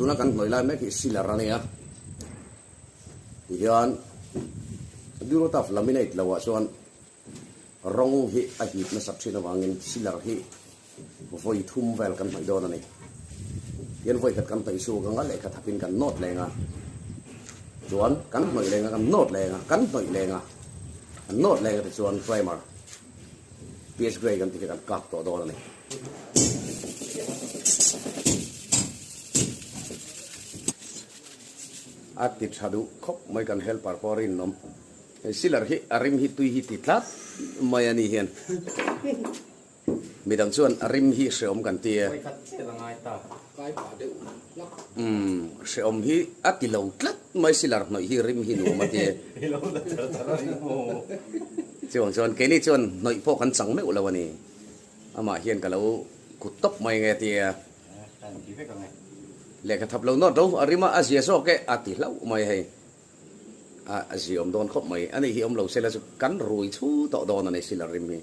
Tuna kan hnawih lai mek hi silar a nia. Tihian Durotaf laminate lo ah chuan rawng hi a hip nasat thin avangin silar hi vawi thum vel kan hnawih dawn a ni. Tihian vawi khat kan hnawih chhuk anga lehkha thapin kan nawt leng a, chuan kan hnawih leng a, kan nawt leng a, kan hnawih leng a, kan nawt leng a tichuan primer PS Grey kan tih hi kan kap tawh dawn a ni. A ti tha duh khawp mai kan helper pawh a rinawm. Hei silar hi a rim hi tui hi ti tlat mai a ni hian. Midang chuan a rim hi hreawm kan ti e. Umm hreawm hi a ti lo tlat mai silar hnawih hi rim hi nuam a ti e. Chuvang chuan keini chuan hnawih pawh kan chang meuh lo a ni. Amah hian ka lo kut tawp mai nge ti a. Lehkha thap lo nawt ro a rim a, a zia zawk e a ti hlauh mai hei. A ziawm dawn khawp mai. Ani hi awm lo sela chu kan rui chhu tawh dawn a ni silar rim hi.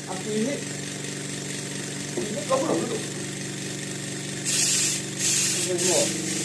A tui hi tui hi ka lo lutuk. Eng maw?